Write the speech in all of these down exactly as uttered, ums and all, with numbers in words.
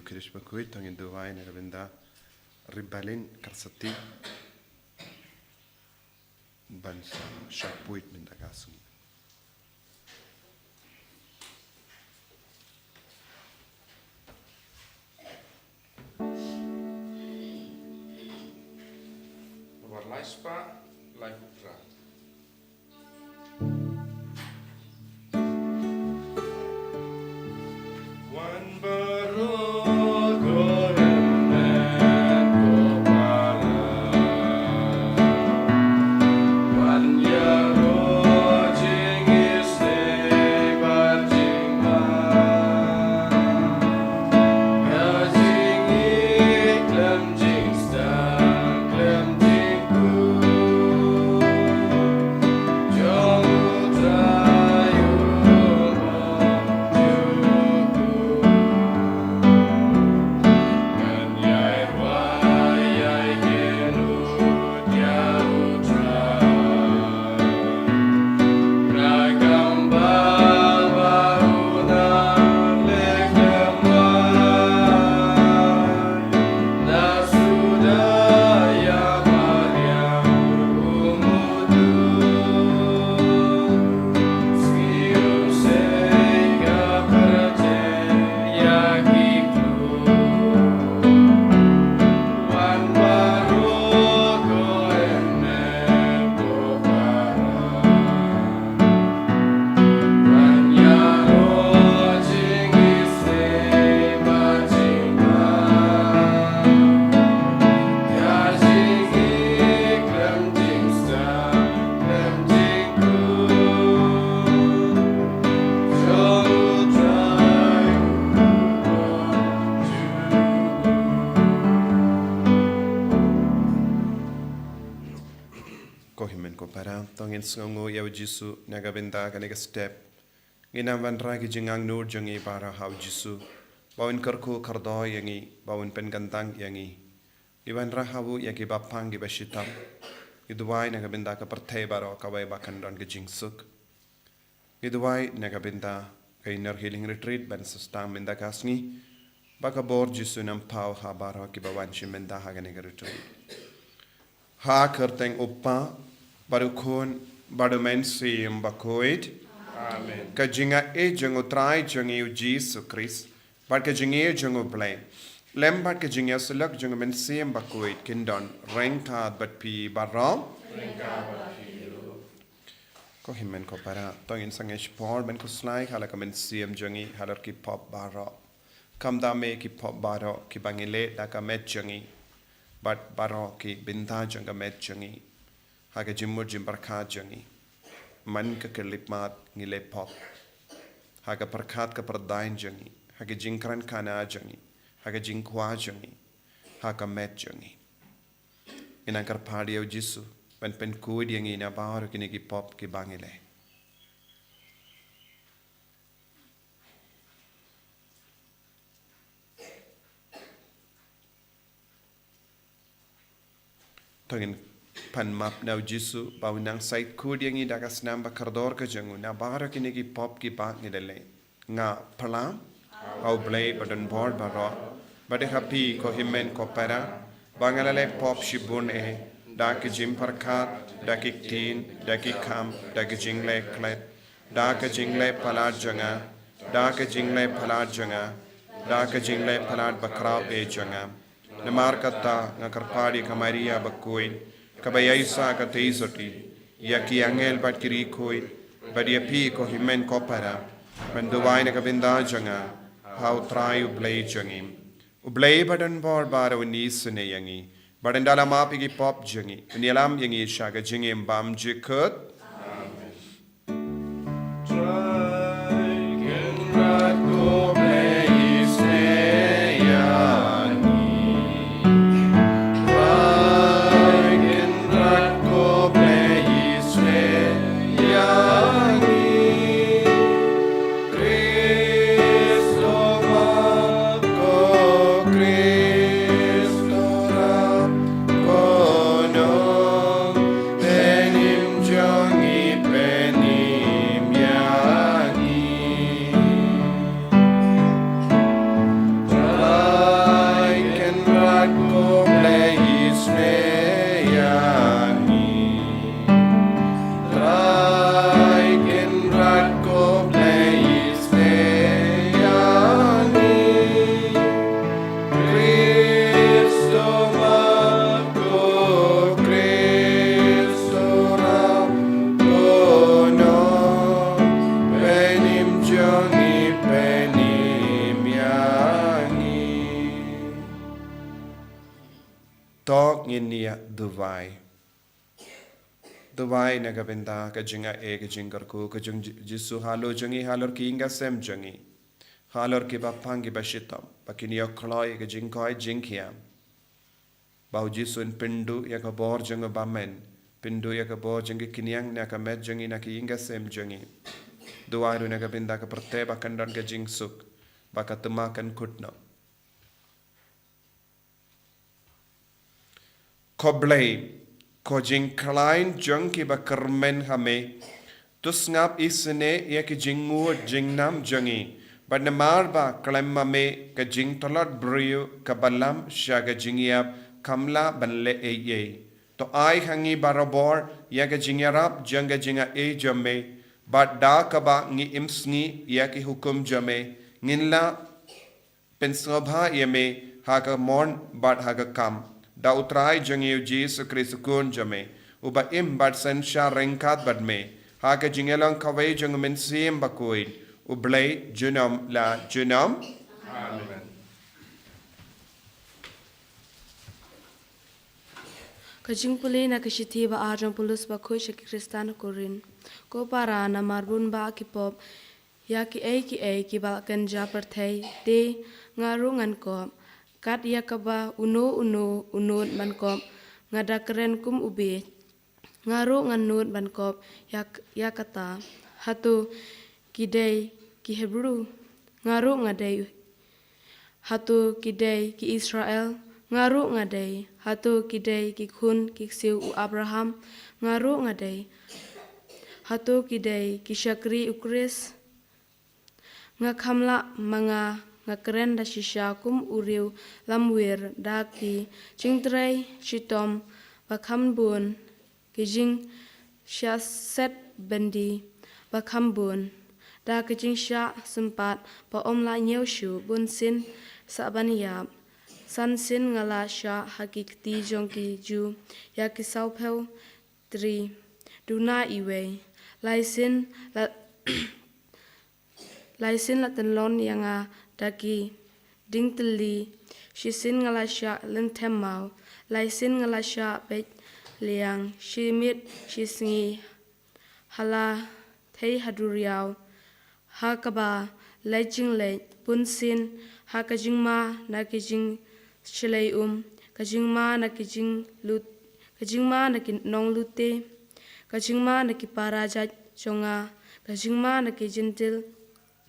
Khrist bakhuid, to ngin duwai na ka bynta Ribalin Karsati ban sa shapuit mynta ka sngi. Nombar lai spah lai phew phra. Wan baroh ko hynmen ko para. Wan ïaroh jingisynei bad jingma. Ka jingïeit khlem jingstad khlem jingkhuid. Ko hynmen ko para, to ngin sngewnguh ïa u Jisu na ka bynta kane ka step. Ngin ym wanrah ki jingangnud jong ngi baroh ha u Jisu, ba un kyrkhu kyrdoh ïa ngi, ba un pynkyntang ïa ngi. Ngi wanrah ha u ïa kiba pang kiba shitom. Ngi duwai na ka bynta ka pyrthei baroh kawei ba kan don ka jingsuk. Ngi duwai na ka bynta ka Inner Healing Retreat ban sa sdang mynta ka sngi, ba ka bor Jisu un ym paw ha baroh kiba wan shim bynta ha kane ka retreat. Ha ka kyrteng u Kpa bad u Khun bad u Mynsiem Bakhuid. Amen. Ka jingïeit jong u Trai jong ngi u Jisu Khrist bad ka jingïeit jong u Blei lem bad ka jingïasyllok jong u Mynsiem Bakhuid kin don ryngkat bad phi baroh. Ko hynmen ko para, to ngin sangeh shipor ban khuslai ha la ka mynsiem jong ngi halor ki pop baroh. Kumta me ki pop baroh kiba ngi leh da ka met jong ngi bad baroh ki bynta jong ka met jong ngi. Ha ka jingmut jingpyrkhat jong ngi, man ka khyllipmat ngi leh pop. Ha ka pyrkhat ka pyrdain jong ngi, ha ka jingkren kana jong ngi, ha ka jingkwah jong ngi, ha ka met jong ngi. Ngin nang kyrpad ïa u Jisu ban pynkhuid ïa ngi na baroh kine ki pop kiba ngi leh. To ngin pan map na u Jisu ba un nang sa ïakhuid ïa ngi da ka snam ba kordor ka jong u na baroh kine ki pop kiba ngi da leh. Nga pyrshang ha u Blei badonbor baroh bad ha phi ko hynmen ko para ba nga la leh pop shibun eh, da ki jingpyrkhat, da ki ktien, da ki kam, da ki jingleh klet, da ka jingleh palat jong nga, da ka jingleh palat jong nga, da ka jingleh palat bakhraw eh jong nga. Namar kata nga kyrpad ïa ka Maria bakhuid, kaba ïaishah ka theisotti, ïa ki angel bad ki riewkhuid, bad ïa phi ko hynmen ko para, ban duwai na ka bynta jong nga ha u Trai u Blei jong ngi. U Blei badonbor baroh un isynei ïa ngi bad un da la map ïa ki pop jong ngi, un ïalam ïa ngi sha ka jingim bymjukut. Ngin ïa duwai. Duwai na ka bynta ka jingai, ka jingkyrkhu ka jong Ji-, Jisu halor jong ngi, halor ki ïing ki sem jong ngi, halor kiba pang kiba shitom, ba kin ïoh kloi ka jingkoit jingkhiah. Ba U Jisu un pynduh ïa ka bor jong u bymman, pynduh ïa ka bor jong ki kñia na ka met jong ngi, na ki ïing ki sem jong ngi. Duwai ruh na ka bynta ka pyrthei ba kan don ka jingsuk, ba ka tma kan kut noh. Ko Blei, ko jingkhlaiñ jong kiba kyrmen ha me, to sngap isynei ïa ki jingngud jingnam jong ngi, bad namar ba khlem ma me ka jingtlot briew kaba lam sha ka jingïap kam lah ban leh ei ei. To ai ha ngi barabor ïa ka jingïarap jong ka jingai jong me, bad da kaba ngi im sngi ïa ki hukum jong me, ngin lah pynsngewbha ïa me ha ka mon bad ha ka kam, da U Trai jong ngi U Jisu Khrist U Khun jong me, uba im bad synshar ryngkat bad me, ha ka jingïalong kawei jong U Mynsiem Bakhuid, U Blei junom la junom. Amen. Ka jingpule na ka shithi ba ar jong u Paulus bakhuid sha ki Khristan ha Korinth. Ko para, namar bun bah ki pop ïa kiei kiei kiba la kynja pyrthei, te nga ruh ngan kop. Kat ïa kaba uno uno u nud ban kop, nga da kren kum u bieit. Nga ruh ngan nud ban kop ïa, ïa kata. Hato ki dei ki Hebru? Nga ruh nga dei. Hato ki dei ki Israel? Nga ruh nga dei. Hato ki dei ki khun ki ksiew u Abraham? Nga ruh nga dei. Hato ki dei ki shakri U Khrist? Nga kham lah ma nga, nga kren da shisha kum u riew lamwir, da ki jingtrei shitom ba kham bun, ki jingshah set byndi ba kham bun, da ka jingshah sympat ba ym lah ñiew shuh, bun sien sah ban ïap. San sien nga la shah ha ki kti jong ki Jiw ïa ki sawphew tri, duna iwei. Lai sien la Lai sien la tyllon ïa nga da ki dieng tylli, shi sien nga la shah lynthem maw. Lai sien nga la shah peit liang, shi miet shi sngi, ha la thei ha duriaw, ha kaba leit jingleit, bun sien ha ka jingma na ki jingshlei um, ka jingma na ki jinglut, ka jingma na ki nonglute, ka jingma na ki para jait jong nga, ka jingma na ki Jentil,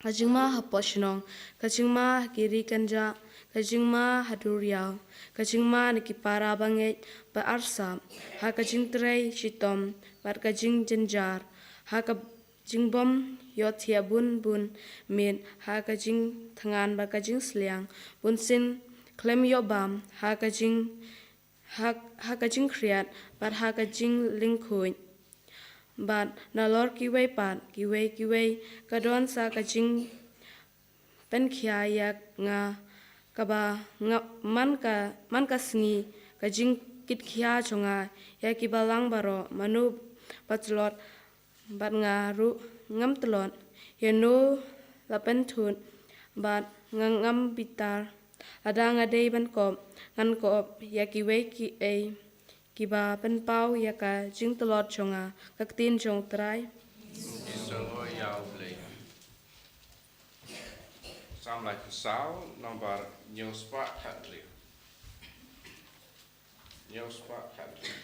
ka jingma hapoh shnong, ka jingma ha ki ri kynjah, ka jingma ha duriaw, ka jingma na ki para bangeit ba arsap, ha ka jingtrei shitom bad ka jingjynjar, ha ka jingbym ïohthiah bun bun miet, ha ka jingthngan bad ka jingsliang, bun sien khlem ïoh bam, ha ka jing ha, ha ka jingkhriat bad ha ka jinglyngkhuid. Bad nalor kiwei pat, kiwei kiwei ka don sa ka jingpynkhia ïa nga, kaba nga, man ka, man ka sngi ka jingkitkhia jong nga ïa ki balang baroh, mano ba tlot, bad nga ruh ngam tlot, ïano la pynthut, bad nga ngam bitar. Lada nga dei ban kop, ngan kop ïa kiwei kiei kiba pynpaw ïa ka jingtlot jong nga. Ka ktien jong U Trai. Ki sngewbha ïa U Blei. Psalm laiphew saw, nombar hynñiew spah khathynriew. Hynñiew spah khathynriew.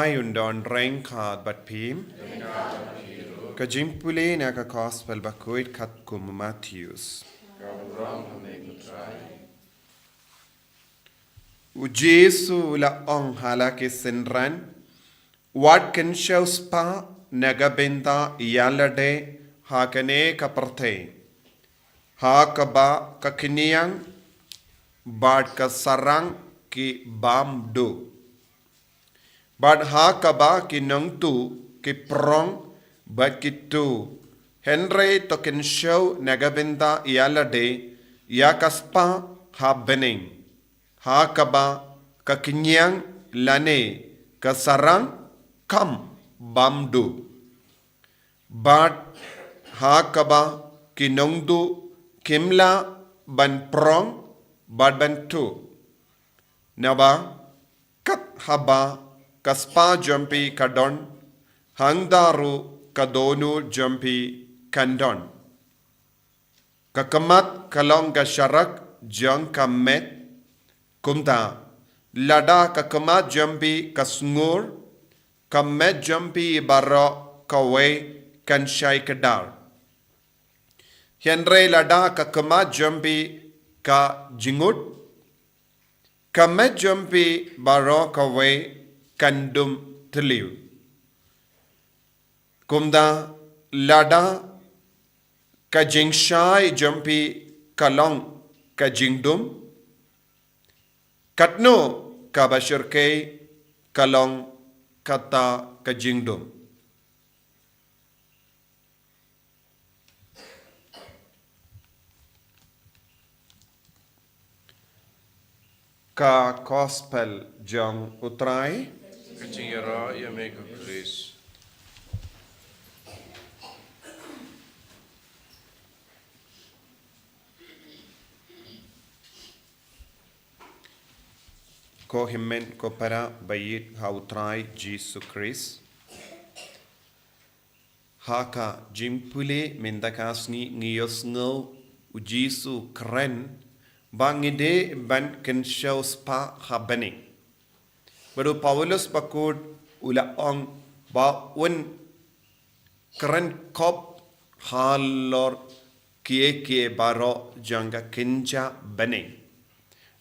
Ai un don reng kat bad phi. Ka jingpule na ka gospel bakhuid katkum u Mathaios. U Jisu u la ong ha la ki synran, wat kynshew spah na ka bynta ïa lade ha kane ka pyrthei, ha kaba ka kynïang bad ka sarang ki bam duh, bad ha kaba ki nongtuh ki prong bad ki tuh. Hynrei to kynshew na ka bynta ïa lade ïa ka spah ha bneng, ha kaba ka kynïang lane ka sarang kam bam duh, bad ha kaba ki nongtuh kim lah ban prong bad ban tuh. Naba kat haba ka spah jong phi ka don, hangta ruh ka dohnud jong phi kan don. Ka khmat ka long ka sharak jong ka met. Kumta, lada ka khmat jong phi ka sngur, ka met jong phi baroh kawei kan shai kdar. Hynrei lada ka khmat jong phi ka jingud, ka met jong phi baroh kawei kan dum tliw. Kumta, lada ka jingshai jong phi ka long ka jingdum, katno kaba shyrkhei ka long kata ka jingdum. Ka gospel jong U Trai. Ka jingïarap ïa me ko Khrist. Ko hynmen ko para ba ïeit ha U Trai Jisu Khrist. Ha ka jingpule mynta ka sngi ngi ïohsngew U Jisu u kren ba ngi dei ban kynshew spah ha bneng. Bad u Paulus bakhuid u la ong ba un kren khop halor kiei kiei baroh jong ka kynja bneng.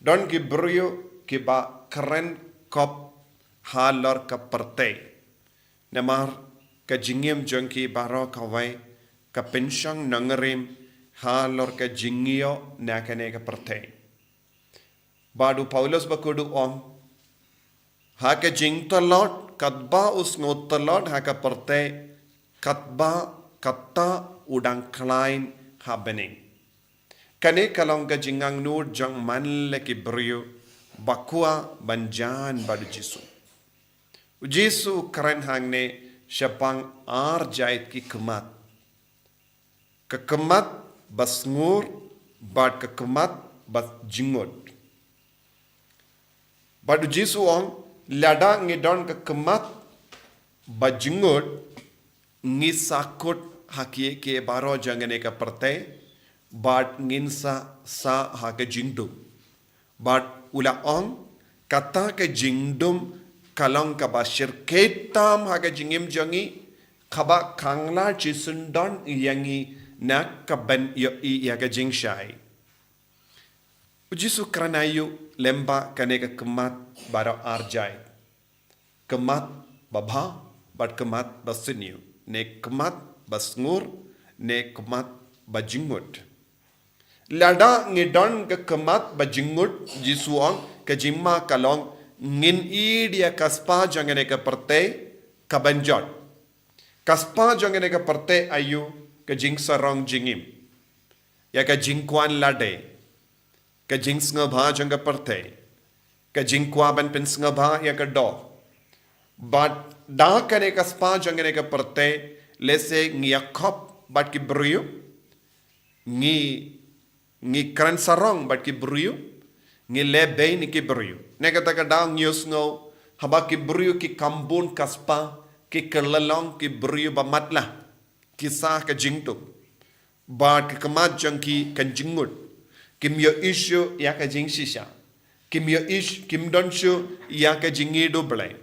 Don ki briew kiba kren khop halor ka pyrthei. Namar ka jingim jong ki baroh kawei ka pynshong nongrim halor ka jingïoh na kane ka pyrthei. Bad u Paulus bakhuid u ong, ha ka jingtlot, katba u sngew tlot ha ka pyrthei, katba kata u dang khlaiñ ha bneng. Kane ka long ka jingangnud jong man la ki briew ba kwah ban jan bad U Jisu. U Jisu u kren hangne shaphang ar jait ki khmat. Ka khmat ba sngur bad ka khmat ba jingngud. Bad U Jisu u ong, lada ngi don ka khmat ba jingngud, ngi sahkut ha kiei kiei baroh jong kane ka pyrthei, bad ngin sa sah ha ka jingdum. Bad u la ong, kata ka jingdum ka long kaba shyrkhei tam ha ka jingim jong ngi, kaba khang la jisyndon ïa ngi na ka ban ïohi ïa ka jingshai. U Jisu u kren aïu lyngba kane ka khmat baroh ar jait. Khmat babha, bad khmat basniew. Ne khmat basngur, ne khmat bajingngud. Lada ngi don ka khmat bajingngud, Jisu u ong, ka jingma ka long, ngin ïeit ïa ka spah jong kane ka pyrthei, ka ban jot. Ka spah jong kane ka pyrthei aïu, ka jingsarong jingim. Ïa ka jingkwah lade. Ka jingsngewbha jong ka pyrthei. Ka jingkwah ban pynsngewbha ïa ka doh. Bad da kane ka spah jong kane ka pyrthei, lehse ngi ïakhop bad ki briew. Ngi, ngi kren sarong bad ki briew. Ngi leh beiñ ïa ki briew. Na kata ka daw ngi ïohsngew, haba ki briew ki kham bun ka spah, ki kylla long ki briew ba matlah. Ki sah ka jingdum. Bad ka khmat jong ki kan jingngud. Kim ïohi shuh ïa ka jingshisha. Kim ïohi sh-, kim don shuh ïa ka jingïeit U Blei.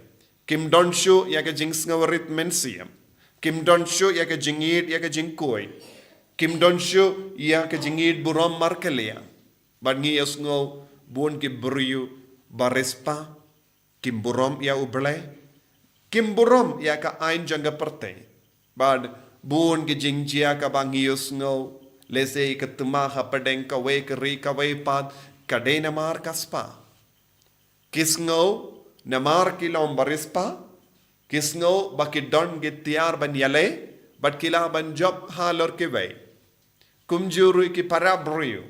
Kim don shuh ïa ka jingsngewrit mynsiem. Kim don shuh ïa ka jingïeit, ïa ka jingkhuid. Kim don shuh ïa ka jingïeit burom markylliang. Bad ngi ïohsngew bun ki briew ba riewspah kim burom ïa U Blei. Kim burom ïa ka aiñ jong ka pyrthei. Bad bun ki jingjia kaba ngi ïohsngew, lehse ka thymmai hapdeng kawei ka ri kawei pat, ka dei namar ka spah. Ki sngew namar ki long ba riewspah, ki sngew ba ki don ki tiar ban ïaleh, bad ki lah ban jop halor kiwei. Kumjuh ruh ki para briew,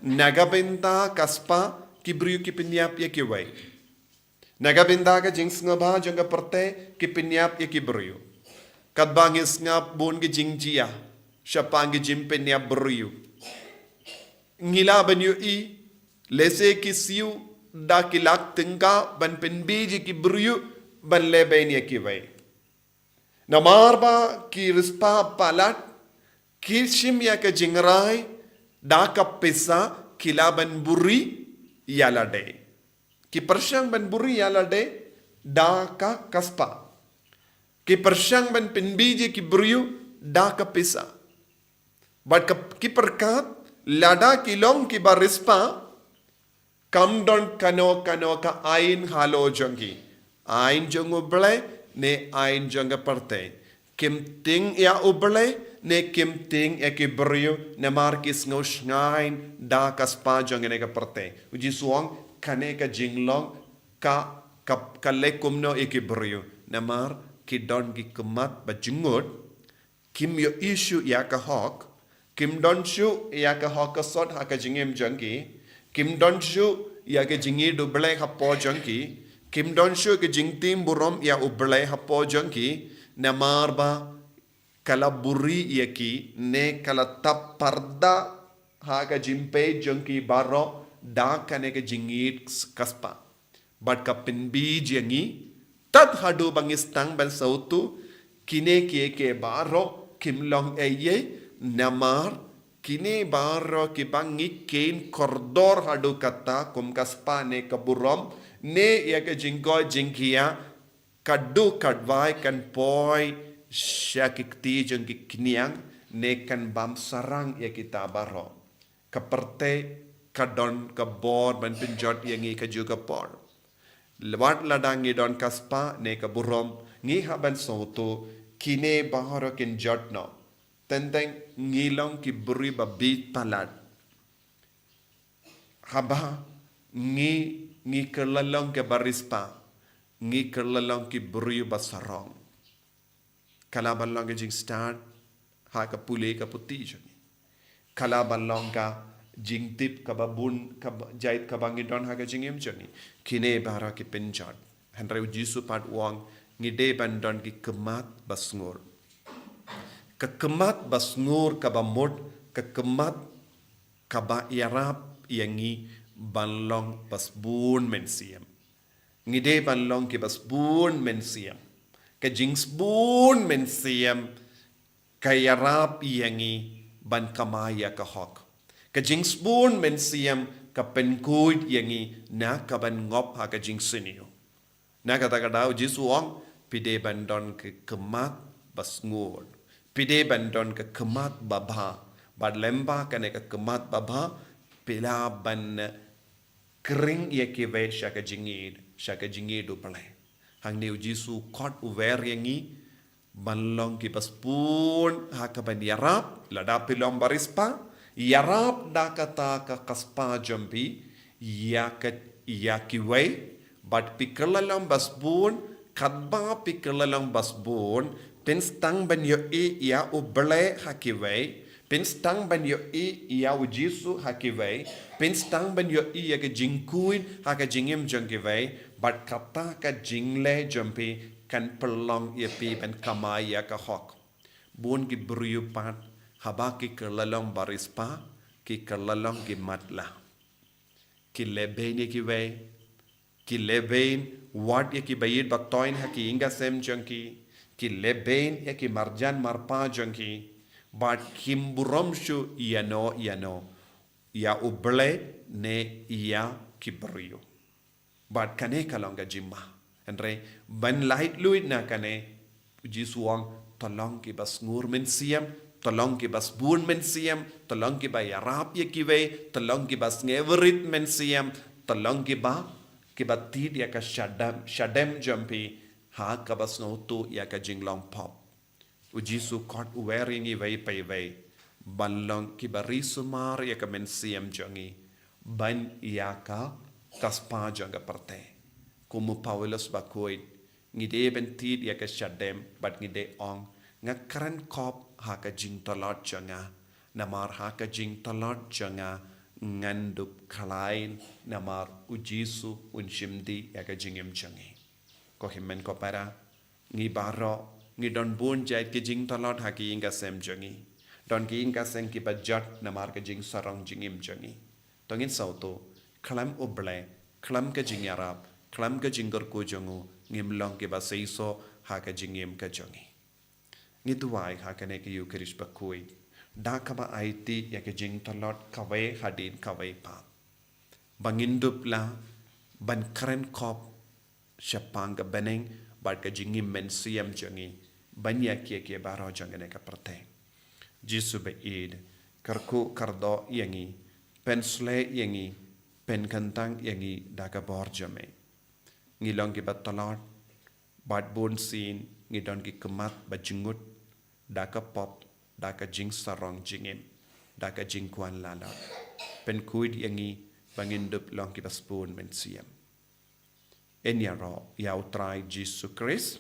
na ka bynta ka spah ki briew ki pynïap ïa kiwei. Na ka bynta ka jingsngewbha jong ka pyrthei ki pynïap ïa ki briew. Katba ngi sngap bun ki jingjia shaphang ki jingpynïap briew, ngi lah ban ïohi, lehse ki siew da ki lak tyngka ban pynbeit ïa ki briew ban lehbeiñ ïa kiwei. Namar ba ki riewspah palat, ki shim ïa ka jingrai da ka pisa, ki lah ban buhrieh ïa lade. Ki pyrshang ban buhrieh ïa lade da ka, ka spah. Ki pyrshang ban pynbeit ïa ki briew da ka pisa. Bad ka, ki pyrkhat, lada ki long kiba riewspah, kam don kano kano ka aiñ halor jong ki. Aiñ jong U Blei ne aiñ jong ka pyrthei. Kim tieng ïa U Blei ne kim tieng ïa ki briew, namar ki sngew shngaiñ da ka spah jong kane ka pyrthei. U Jisu u ong, kane ka jinglong ka, ka, ka leh kumno ïa ki briew. Namar ki don ki khmat ba jngut, kim ïohi shuh ïa ka hok, kim don shuh ïa ka hok ka sot ha ka jingim jong ki, kim don shuh ïa ka jingïeit U Blei hapoh jong ki, kim don shuh ka jingtieng burom ïa U Blei hapoh jong ki, namar ba ka la buhrieh ïa ki, ne ka la tap parda ha ka jingpeit jong ki baroh da kane ka jingïeit ka spah. Bad ka pynbeit ïa ngi, tad haduh ba ngi sdang ban sngewthuh, kine kiei kiei baroh kim long ei ei, namar kine baroh kiba ngi kheiñ kordor haduh katta, kum ka spah ne ka burom, ne ïa ka jingkoit jingkhiah, ka duh ka dwai kan poi sha ki kti jong ki khñiang, ne kan bam sarang ïa kita baroh. Ka pyrthei ka don ka bor ban pynjot ïa ngi kajuh ka por. Wat lada ngi don ka spah ne ka burom, ngi hap ban sngewthuh, kine baroh kin jot noh. Teng teng ngi long ki briew ba bit palat. Haba ngi, ngi kylla long kiba riewspah, ngi kylla long ki briew ba sarong. Ka lah ban long ka jingstad ha ka pule ka puthi jong ngi. Ka lah ban long ka jingtip kaba bun, kaba jait kaba ngi don ha ka jingim jong ngi. Kine baroh ki pynjot. Hynrei U Jisu pat u ong, ngi dei ban don ki khmat ba sngur. Ka khmat ba sngur kaba mut, ka khmat kaba ïarap ïa ngi ban long ba sbun mynsiem. Ngi dei ban long kiba sbun mynsiem. Ka jingsbun mynsiem ka ïarap ïa ngi ban kamai ïa ka hok. Ka jingsbun mynsiem ka pynkhuid ïa ngi na ka ban ngop ha ka jingsniew. Na kata ka daw U Jisu u ong, phi dei ban don ka khmat ba sngur. Phi dei ban don ka khmat ba bha. Bad lyngba kane ka khmat ba bha, phi lah ban khring ïa kiwei sha ka jingïeit, sha ka jingïeit U Blei. Hangne U Jisu u khot u wer ïa ngi ban long kiba sbun ha ka ban ïarap, lada phi long ba riewspah, ïarap da kata ka, ka spah jong phi ïa ka, ïa kiwei, bad phi kylla long ba sbun, katba phi kylla long ba sbun, phin sdang ban ïohi ïa U Blei ha kiwei, phin sdang ban ïohi ïa U Jisu ha kiwei, phin sdang ban ïohi ïa ka jingkhuid ha ka jingim jong kiwei, bad kata ka jingleh jong phi kan pynlong ïa phi ban kamai ïa ka hok. Bun ki briew pat haba ki kylla long ba riewspah, ki kylla long ki matlah. Ki lehbeiñ ïa kiwei, ki lehbeiñ wat ïa kiba ïeit ba thoiñ ha ki ïing ka sem jong ki, ki lehbeiñ ïa ki marjan marpa jong ki, bad kim burom shuh ïano ïano, ïa U Blei ne ïa ki briew. Bad kane ka long ka jingma. Hynrei ban laitluid na kane, u Jisu u ong, to long kiba sngur mynsiem, to long kiba sbun mynsiem, to long kiba ïarap ïa kiwei, to long kiba sngewrit mynsiem, to long kiba, kiba tied ïa ka shadem, shadem jong phi, ha kaba sngewthuh ïa ka jinglong pop. U Jisu khot u wer ïa ngi iwei pa iwei ban long kiba ri sumar ïa ka mynsiem jong ngi ban ïa ka, ka spah jong ka pyrthei. Kum u Paulus bakhuid, ngi dei ban tied ïa ka shadem bad ngi dei ong, nga kren khop ha ka jingtlot jong nga, namar ha ka jingtlot jong nga ngan dup khlaiñ, namar u Jisu un shim dih ïa ka jingim jong ngi. Ko hynmen ko para, ngi baroh ngi don bun jait ki jingtlot ha ki ïing ka sem jong ngi. Don ki ïing ka sem kiba jot namar ka jingsarong jingim jong ngi. To ngin sngewthuh, khlem U Blei, khlem ka jingïarap, khlem ka jingkyrkhu jong u, ngim long kiba seisoh ha ka jingim ka jong ngi. Ngi duwai ha kane ka Ïukharist bakhuid, da kaba aiti ïa ka jingtlot kawei hadien kawei pat, ba ngin dup lah ban kren khop shaphang ka bneng bad ka jingim mynsiem jong ngi ban ïa kiei kiei baroh jong kane ka pyrthei. Jisu ba ïeit, kyrkhu kyrdoh ïa ngi, pynshlei ïa ngi, pynkyntang ïa ngi da ka bor jong me. Ngi long kiba tlot bad bun sien ngi don ki khmat ba jngut da ka pop, da ka jingsarong jingim, da ka jingkwah lalot. Pynkhuid ïa ngi ba ngin dup long kiba sbun mynsiem. Yn ïaroh ïa U Trai Jisu Khrist.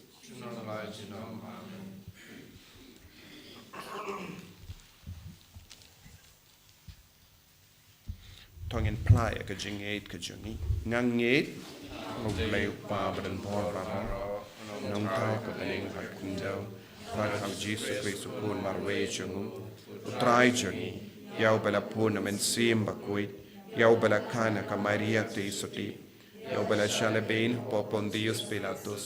To ngin phla ïa ka jingngeit ka jong ngi. Nga ngeit ha U Blei U Kpa badonbor baroh, Nongthaw ka bneng bad ka khyndew, bad ha U Jisu Khrist U Khun marwei jong u, U Trai jong ngi, ïa uba la bun na Mynsiem Bakhuid, ïa uba la kha na ka Maria Theisotti, ïa uba la shah lehbeiñ hapoh Pontius Pilatus,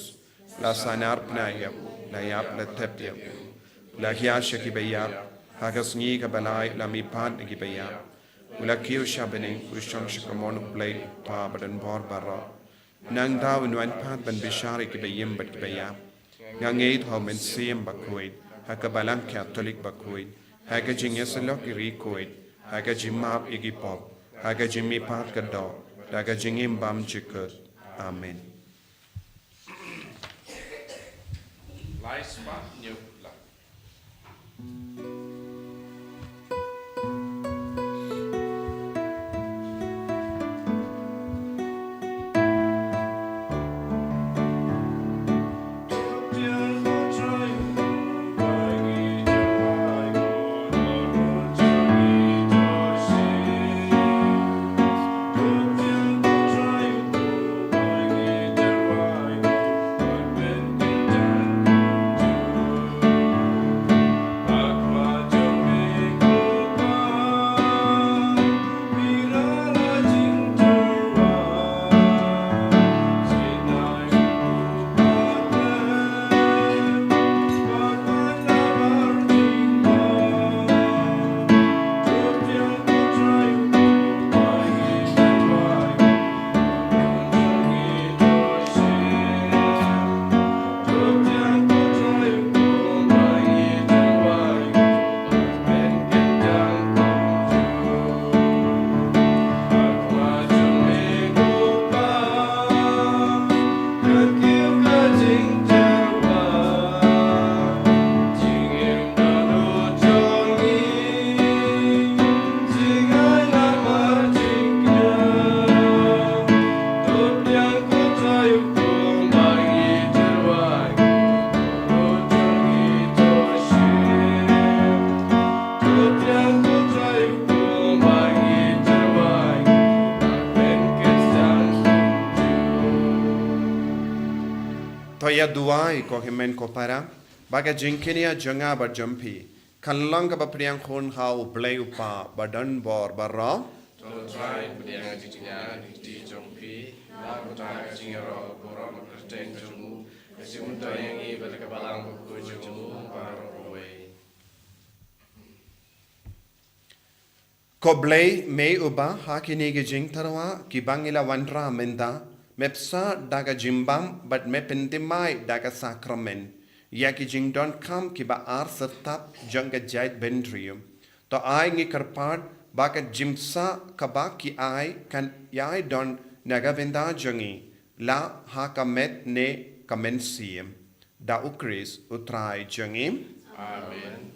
la sahnarphna ïa u, la ïap la thep ïa u, la hiar sha kiba ïap, ha ka sngi kaba lai la mihpat na kiba ïap, u la kiew sha bneng, u shong sha kamon U Blei U Kpa badonbor baroh. Nangta un wan pat ban bishar ïa kiba im bad kiba ïap. Nga ngeit ha U Mynsiem Bakhuid, ha ka Balang Katholik bakhuid, ha ka jingïasyllok ïa ki riewkhuid, ha ka jingmap ïa ki pop, ha ka jingmihpat ka doh, da ka jingim bymjukut. Amen. Lai spah hynñiew phew. To ïa duwai ko hynmen ko para, ba ka jingkñia jong nga bad jong phi kan long kaba pdiang khun ha U Blei U Kpa badonbor baroh. To U Trai un pdiang ka jingkñia ha ka kti jong phi, na ka bynta ka jingïaroh burom kyrteng jong u, ka jingmyntoi ïa ngi bad ka Balang Bakhuid jong u baroh kawei. Ko Blei, me uba ha kine ki jingtyrwa kiba ngi la wanrah mynta, Me bsa da ka jingbam bad me pynthymmai da ka sakramen ïa ki jingdonkam kiba ar syrtap jong ka jaitbynriew. To ai ngi kyrpad ba ka jingbsa kaba ki ai kan ïai don na ka bynta jong ngi, la ha ka met ne ka mynsiem. Da U Khrist U Trai jong ngi. Amen.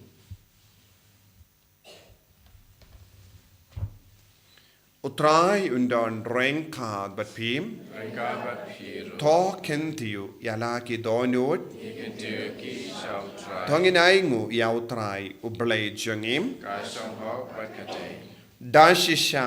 U Trai un don ryngkat bad phi. Ryngkat bad phi ruh. To kyntiew ïa la ki dohnud. Ngi kyntiew ïa ki sha U Trai. To ngin ainguh ïa U Trai U Blei jong ngi. Ka shong hok bad ka dei. Da shisha,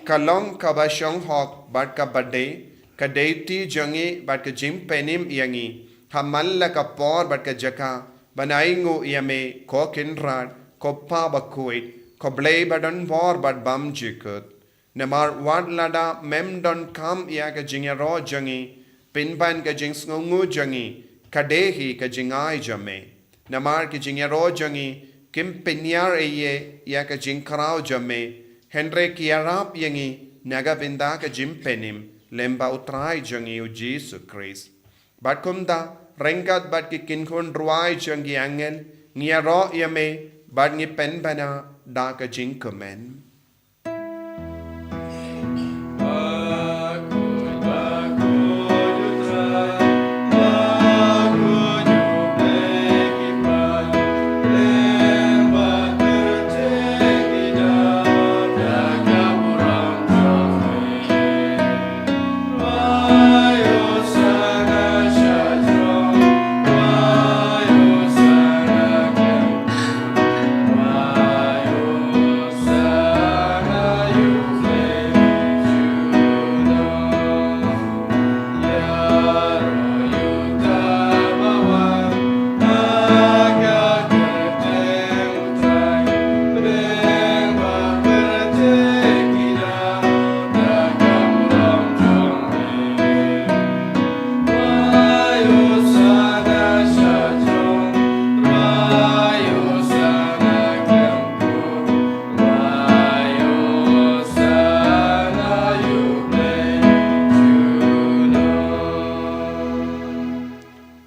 ka long kaba shong hok bad kaba dei, ka duty jong ngi bad ka jingpynim ïa ngi ha man la ka por bad ka jaka ban ainguh ïa me, ko Kynrad, ko Pa bakhuid, ko Blei badonbor bad bymjukut. Namar wat lada mem donkam ïa ka jingïaroh jong ngi pynban ka jingsngewnguh jong ngi ka dei hi ka jingai jong me. Namar ki jingïaroh jong ngi kim pynïar ei ei ïa ka jingkhraw jong me, hynrei ki ïarap ïa ngi na ka bynta ka jingpynim lyngba U Trai jong ngi U Jisu Khrist. Bad kumta, ryngkat bad ki kynhun rwai jong ki angel, ngi ïaroh ïa me bad ngi pynbna da ka jingkmen.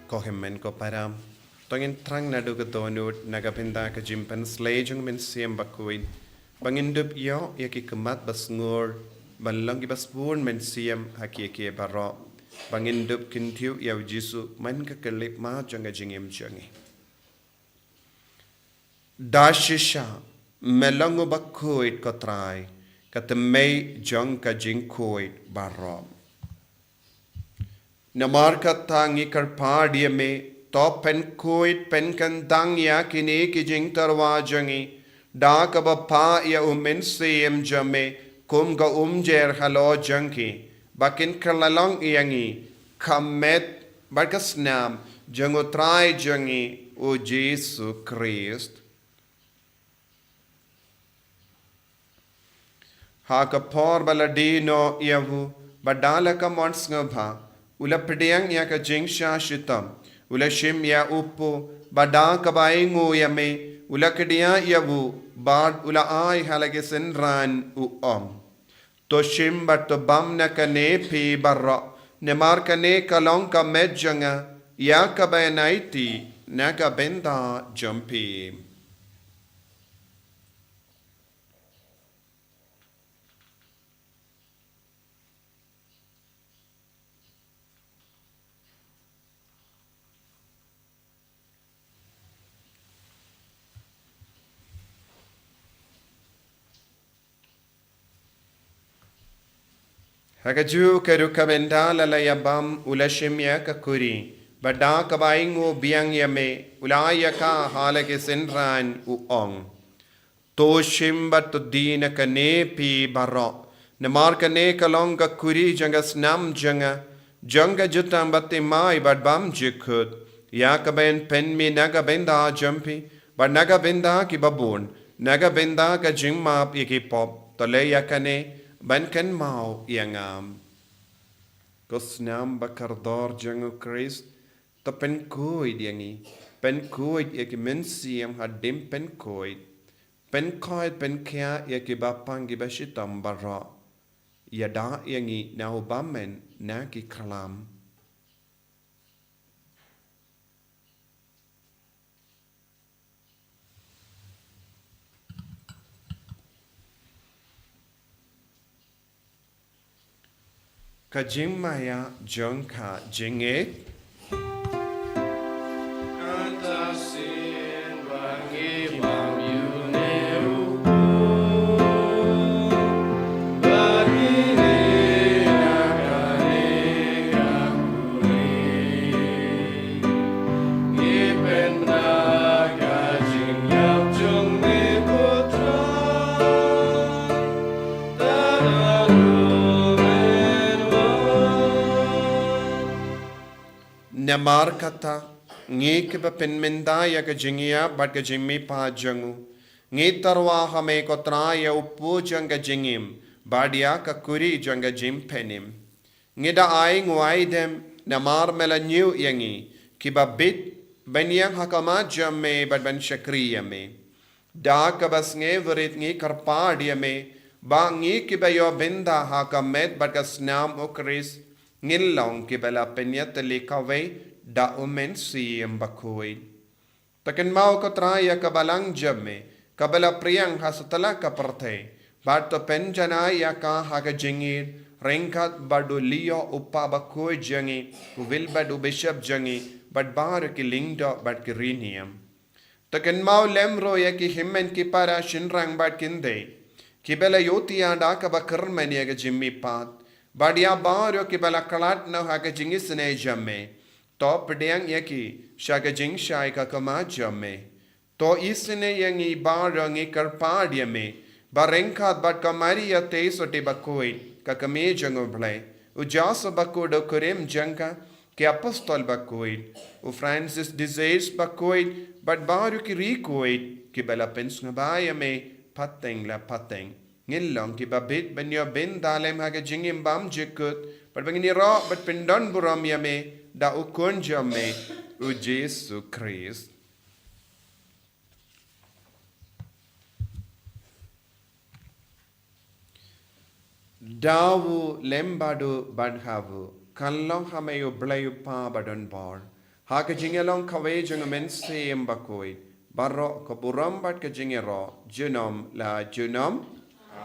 Ko hynmen ko para, to ngin thrang naduh ka dohnud na ka bynta ka jingpynslei jong U Mynsiem Bakhuid, ba ngin dup ïoh ïa ki khmat ba sngur ban long kiba sbun mynsiem ha kiei kiei baroh, ba ngin dup kyntiew ïa U Jisu man ka khyllipmat jong ka jingim jong ngi. Da shisha, me long U Bakhuid ko Trai, ka thymmei jong ka jingkhuid baroh. Namar kata ngi kyrpad ïa me, to pynkhuid pynkyndang ïa kine ki jingtyrwa jong ngi da kaba phah ïa U Mynsiem jong me kum ka umjer halor jong ki, ba kin kylla long ïa ngi ka met bad ka snam jong U Trai jong ngi U Jisu Khrist. Ha ka por ba la die noh ïa u, bad da la ka mon sngewbha, u la pdiang ïa ka jingshah shitom, u la shim ïa u paw, bad da kaba ainguh ïa me, u la kdiah ïa u, bad u la ai ha la ki synran, u ong: To shim bad to bam na kane phi baroh, namar kane ka long ka met jong nga, ïa kaba yn aiti na ka bynta jong phi. Ha kajuh ka rukom ynda la la ïa bam, u la shim ïa ka khuri, bad da kaba ainguh biang ïa me, u la ai ïa ka ha la ki synran, u ong: To shim bad to die na kane phi baroh, namar kane ka long ka khuri jong ka snam jong nga, jong ka jutang bathymmai bad bymjukut, ïa kaba yn pynmih na ka bynta jong phi bad na ka bynta kiba bun, na ka bynta ka jingmap ïa ki pop. To leh ïa kane ban kynmaw ïa nga. Ko snam ba kordor jong U Khrist, to pynkhuid ïa ngi, pynkhuid ïa ki mynsiem hadien pynkhuid, pynkhuid pynkhiah ïa kiba pang kiba shitom baroh. Ïada ïa ngi na u bymman na ki khlam. Ka jingmaïa jong ka jingngeit. Kata sien ba ngi bam ïa u ne u Namar kata, ngi kiba pynmynta ïa ka jingïap bad ka jingmihpat jong u, ngi tyrwa ha me ko Trai ïa u pud jong ka jingim, bad ïa ka kuri jong ka jingpynim. Ngi da ai nguaidem, namar me la ñiew ïa ngi, kiba bit, ban ïeng ha khmat jong me, bad ban shakri ïa me. Da kaba sngewrit ngi kyrpad ïa me, ba ngi kiba ïoh bynta ha ka met bad ka snam u Khrist, ngin long kiba la pynïatylli kawei, da u Mynsiem Bakhuid. To kynmaw ko Trai ïa ka balang jong me, kaba la pdiang ha satlak ka pyrthei, bad to pynjanai ïa ka ha ka jingïeit, ryngkat bad u Leo u Papa bakhuid jong ngi, u Wilbert u Bishop jong ngi, bad baroh ki lyngdoh bad ki riewniam. To kynmaw lem ruh ïa ki hynmen ki para shynrang bad kynthei, kiba la ïohthiah da kaba kyrmen ïa ka jingmihpat, bad ïa baroh kiba la khlad noh ha ka jingisynei jong me. To pdiang ïa ki, sha ka jingshai ka khmat jong me. To isynei ïa ngi baroh ngi kyrpad ïa me, ba ryngkat bad ka Maria Theisotti bakhuid, ka kmie jong u Blei, u Joseph bakhuid u kurim jong ka, ki apostol bakhuid, u Francis de Sales bakhuid, bad baroh ki riewkhuid, kiba la pynsngewbha ïa me, pateng la pateng. Ngin long kiba bit ban ïoh bynta lem ha ka jingim bymjukut, bad ba ngin ïaroh bad pyndonburom ïa me, da u Khun jong me, u Jisu Khrist. Da u lem bad u bad ha u, kan long ha me u Blei u Kpa badonbor, ha ka jingïalong kawei jong u Mynsiem Bakhuid, baroh ka burom bad ka jingïaroh, junom la junom.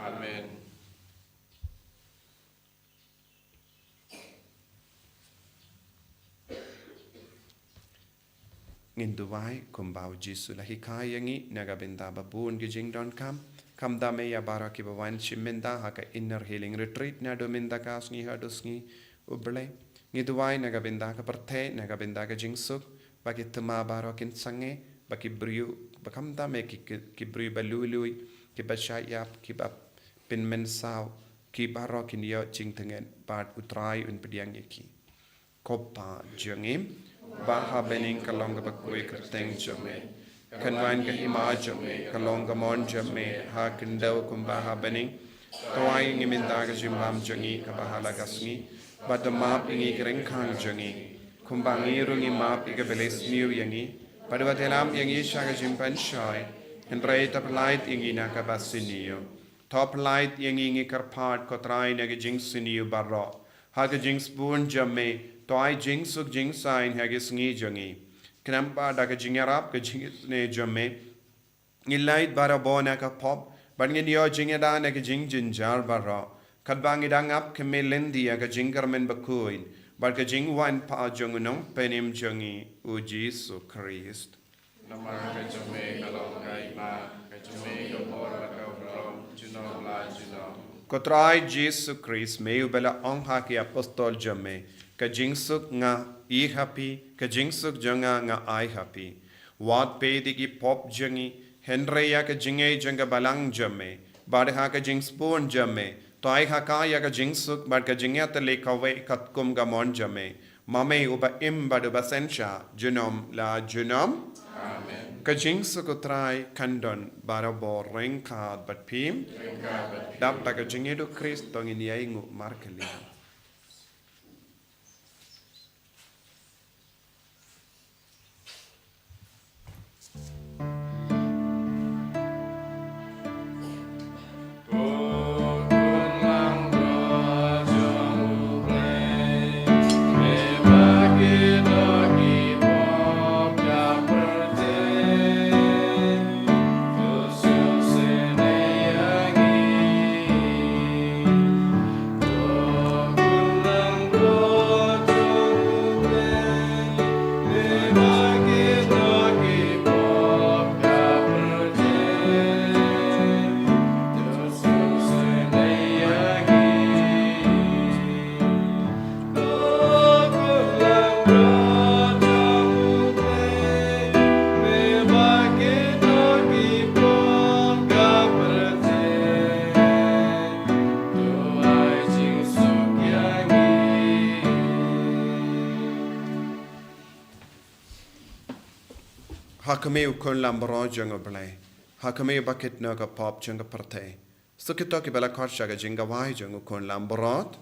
Amen. Ngin duwai kumba u Jisu u la hikai ïa ngi na ka bynta ba bun ki jingdonkam. Kham tam ïa baroh kiba wan shim bynta ha ka Inner Healing Retreat naduh mynta ka sngi haduh sngi, u Blei. Ngi duwai na ka bynta ka pyrthei, na ka bynta ka jingsuk, ba ki thma baroh kin sangeh, ba ki briew, ba kham tam ïa ki, ki, ki briew ba lui lui, kiba shah ïap, kiba pynmynsaw, ki baroh kin ïoh jingtngen, bad u Trai un pdiang ïa ki. Ko Kpa jong ngi, ba ha bneng, ka long kaba khuid ka kyrteng jong me. Kan wan ka hima jong me, ka long ka mon jong me, ha khyndew kumba ha bneng. To ai ngi mynta ka jingbam jong ngi, kaba ha la ka sngi. Bad to map ïa ngi ki ryngkang jong ngi, kumba ngi ruh ngi map ïa kiba leh sniew ïa ngi. Bad wat ïalam ïa ngi sha ka jingpynshoi, hynrei to pyllait ïa ngi na kaba sniew. To pyllait ïa ngi, ngi kyrpad ko Trai, na ka jingsniew baroh. Ha ka jingsbun jong me, to ai jingsuk jingsaiñ ha ki sngi jong ngi. Khnang ba da ka jingïarap ka jingisynei jong me, ngin lait barabor na ka pop, bad ngin ïoh jingïada na ka jingjynjar baroh. Katba ngi dang ap khmih lynti ïa ka jingkyrmen bakhuid, bad ka jingwan pat jong u Nongpynim jong ngi, u Jisu Khrist. Namar ka jong me ka long ka hima, ka jong me ka bor bad ka burom, junom la junom. Ko Trai Jisu Khrist, me uba la ong ha ki apostol jong me, ka jingsuk nga ai ha phi, ka jingsuk jong nga nga ai ha phi. Wat peit ïa ki pop jong ngi, hynrei ïa ka jingngeit jong ka balang jong me, bad ha ka jingsbun jong me, to ai ha ka ïa ka jingsuk bad ka jingïatylli kawei katkum ka mon jong me. Ma me uba im bad uba synshar, junom la junom. Amen. Ka jingsuk u Trai kan don barabor ryngkat bad phi. Ryngkat bad phi. Dap da ka jingïeit u Khrist to ngin ïai nguh markylliang. A kmie u khun lambrot jong U Blei, ha kmie ba kit noh ka pop jong ka pyrthei. Suk kito kiba la khot sha ka jingkawei jong u khun lambrot.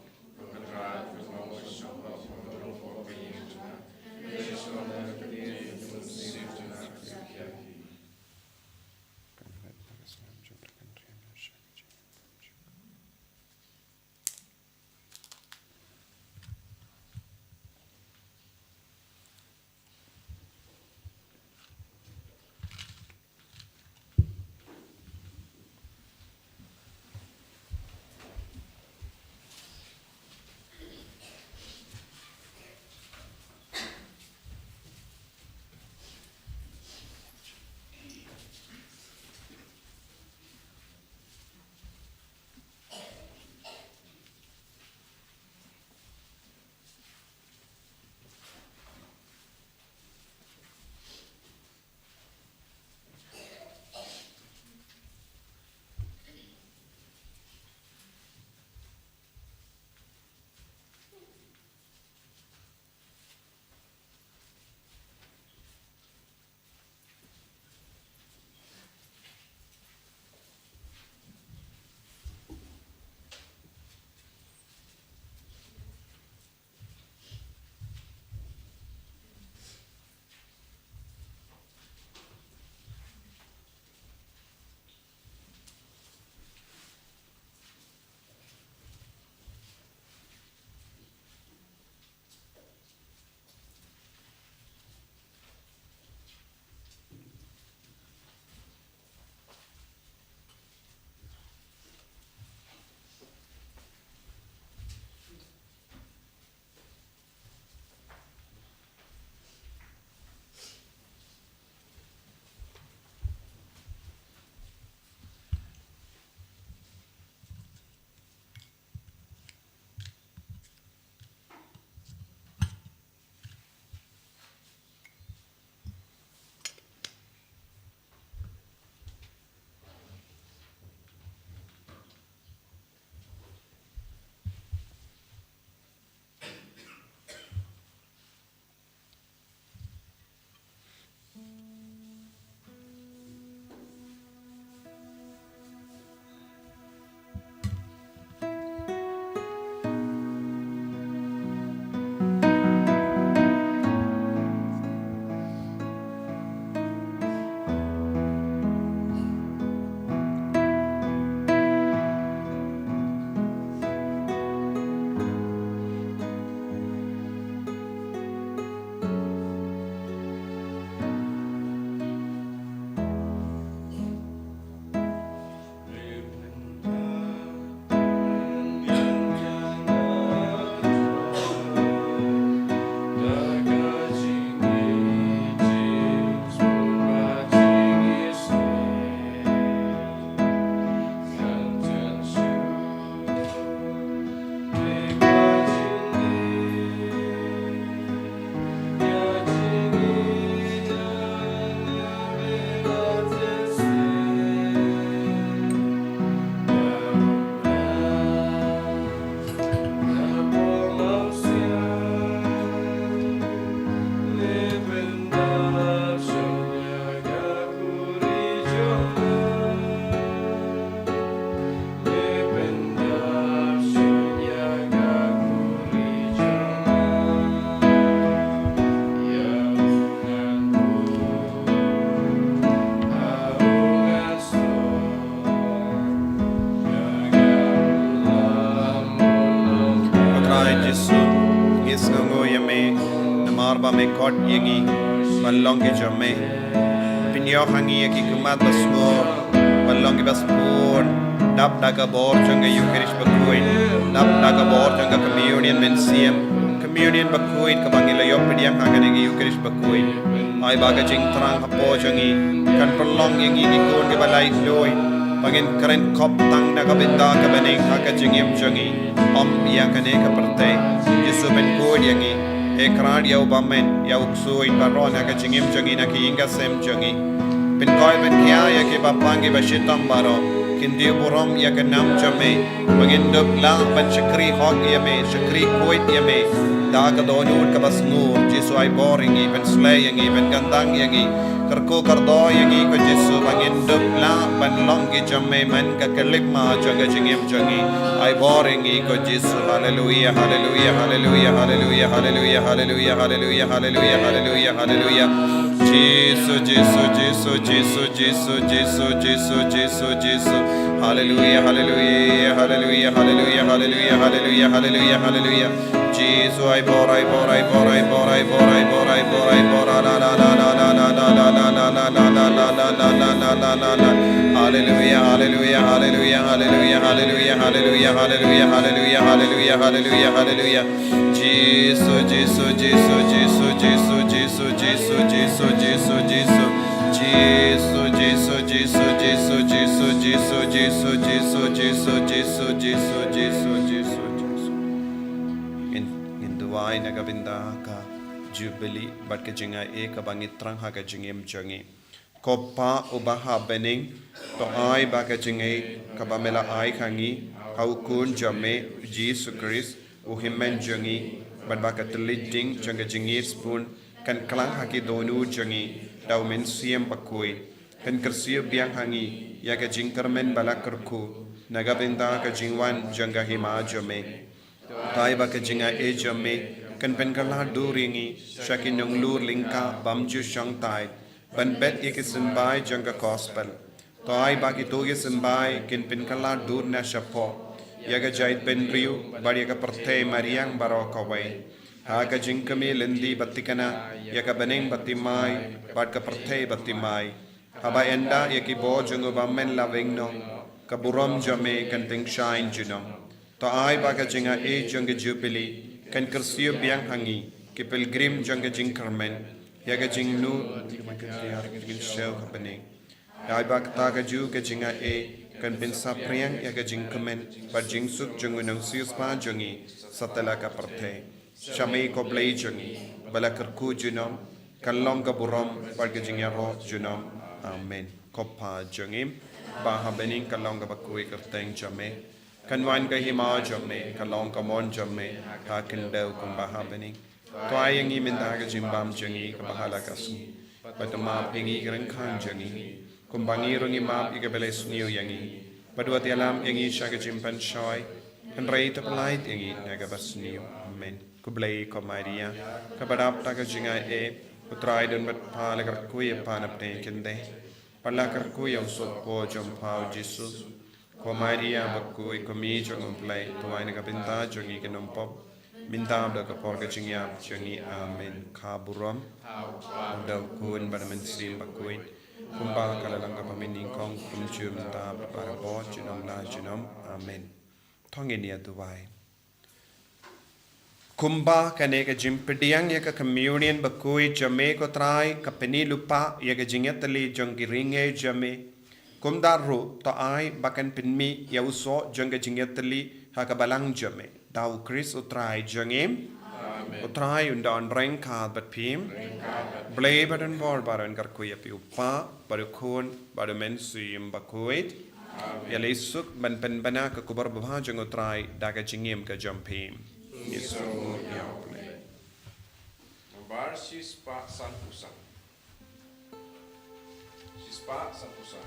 Ko Trai Jisu, ngi sngewnguh ïa me namar ba me khot ïa ngi ban long ki jong me. Pynïoh ha ngi ïa ki khmat ba sngur ban long kiba sbun, dap da ka bor jong ka Eukharist bakhuid, dap da ka bor jong ka Communion mynsiem, Communion bakhuid kaba ngi la ïoh pdiang ha kane ka Eukharist bakhuid. Ai ba ka jingthrang hapoh jong ngi kan pynlong ïa ngi ki khun kiba laitluid, ba ngin kren khop tang na ka bynta ka bneng ha ka jingim jong ngi, ym ïa kane ka pyrthei. Jisu, pynkhuid ïa ngi. Ai kyrpad ïa u bymman, ïa u ksuid baroh na ka jingim jong ngi, na ka ïing ka sem jong ngi. Pynkoit pynkhia ïa kiba pang kiba shitom baroh. Kyntiew burom ïa ka nam jong me, ba ngin dup lah ban shakri hok ïa me, shakri khuid ïa me da ka dohnud kaba sngur. Jisu, ai bor ïa ngi, pynsleh ïa ngi, pynkyndang ïa ngi, kyrkhu kyrdoh ïa ngi ko Jisu, ba ngin dup lah ban long ki jong me man ka khyllipmat jong ka jingim jong ngi. Ai bor ïa ngi ko Jisu. Haleluia, haleluia, haleluia, haleluia, haleluia, haleluia, haleluia, haleluia, haleluia, haleluia. Jisu, Jisu, Jisu, Jisu, Jisu, Jisu, Jisu, Jisu. Haleluia, haleluia, haleluia, haleluia, haleluia, haleluia, haleluia, haleluia. Jisu, ai bor, ai bor, ai bor, ai bor, ai bor, ai bor, ai bor, ai bor, ai bor, la, la, la. Haleluia, haleluia, haleluia, haleluia, haleluia, haleluia, haleluia, haleluia, haleluia, haleluia, haleluia, haleluia. Jisu, Jisu, Jisu, Jisu, Jisu, Jisu, Jisu, Jisu, Jisu, Jisu. Jisu, Jisu, Jisu, Jisu, Jisu, Jisu, Jisu, Jisu, Jisu, Jisu, Jisu, Jisu, Jisu. Ngin, ngin duwai na ka bynta ka Jubilee bad ka jingai kaba ngi thrang ha ka jingim jong ngi. Ko Pa uba ha bneng, to ai ba ka jingai kaba me la ai ha ngi ha u Khun jong me Jisu Khrist, u hynmen jong ngi, bad ba ka thylliej ding jong ka jingngeit sbun kan klang ha ki dohnud jong ngi da u Mynsiem Bakhuid, kan kyrsiew biang ha ngi ïa ka jingkyrmen ba la kyrkhu na ka bynta ka jingwan jong ka hima jong me. To ai ba ka jingai jong me kan pynkylla dur ïa ngi sha ki nonglur lyngkha bym ju shongthait ban bet ïa ki symbai jong ka gospel. To ai ba kito ki symbai kin pynkylla dur na shapoh ïa ka jaitbynriew bad ïa ka pyrthei mariang baroh kawei, ha ka jingkmie lynti ba thikna ïa ka bneng ba thymmai bad ka pyrthei ba thymmai, haba ynda ïa ki bor jong u Bymman la weng noh, ka burom jong me kan tyngshaiñ junom. To ai ba ka jingai jong ka Jubilee kan kyrsiew biang ha ngi ki pilgrim jong ka jingkyrmen ïa ka jingnud, ka jingkyrmen ha bneng. Ai ba kata kajuh ka jingai kan pynsaphriang ïa ka jingkmen bad jingsuk jong u nongsiewspah jong ngi satlak ka pyrthei. Sha me ko Blei jong ngi, ba la kyrkhu junom, kan long ka burom bad ka jingïaroh junom. Amen. Ko Pa jong ngi ba ha bneng, kan long kaba khuid kyrteng jong me. Kan wan ka hima jong me, kan long ka mon jong me ha khyndew kumba ha bneng. To ai ïa ngi mynta ka jingbam jong ngi kaba ha la ka sngi. Bad to map ïa ngi ki ryngkang jong ngi, kumba ngi ruh ngi map ïa kiba la sniew ïa ngi. Bad wat ïalam ïa ngi sha ka jingpynshoi, hynrei to pyllait ïa ngi na kaba sniew. Amen. Khublei ko Maria, kaba dap da ka jingai, u Trai u don bad pha, la kyrkhu ïa pha na pdeng ki khyndai, bad la kyrkhu ïa u soh jong pha u Jisu. Ko Maria bakhuid, ko Kmie jong u Blei, to ai na ka bynta jong ngi ki nongpop, mynta bad ha ka por ka jingïap jong ngi. Amen. Ka burom u Da, u Khun bad u Mynsiem Bakhuid, kumba ka la long ha kaba mynnyngkong, kumjuh mynta bad barabor, junom la junom. Amen. To ngin ïa duwai. Kumba kane ka jingpdiang ïa ka communion bakhuid jong me ko Trai ka pyni lypa ïa ka jingïatylli jong ki riewngeit jong me, kumta ruh to ai ba kan pynmih ïa u soh jong ka jingïatylli ha ka balang jong me. Da u Khrist u Trai jong ngi. Amen. U Trai un don ryngkat bad phi. Ryngkat bad phi. Blei ba don bor baroh un kyrkhu ïa phi, u Kpa bad u Khun bad u Mynsiem Bakhuid. Amen. Ïa leit suk ban pynbna ka khubor babha jong u Trai da ka jingim ka jong phi. Ngi sngewbha ïa u Blei. Nombar shispah sanphew san. Shispah sanphew san.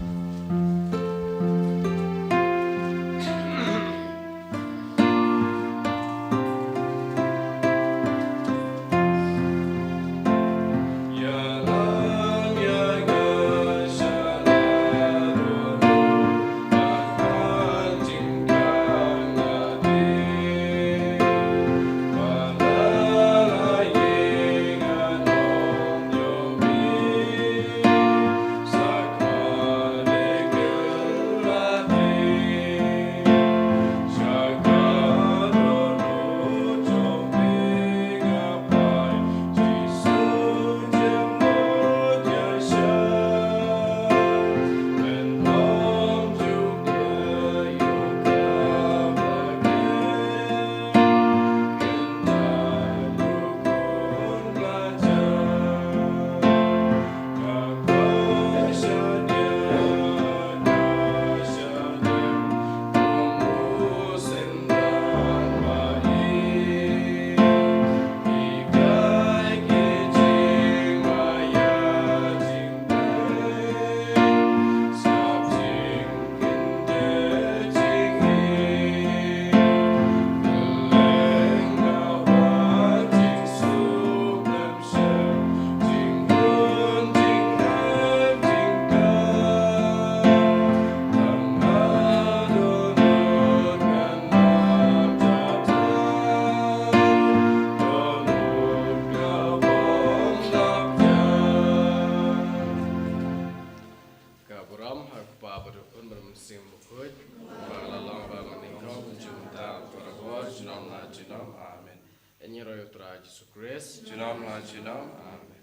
Junom. Amen. Ngi ïaroh ïa u Trai Jisu Khrist. Junom la junom. Amen.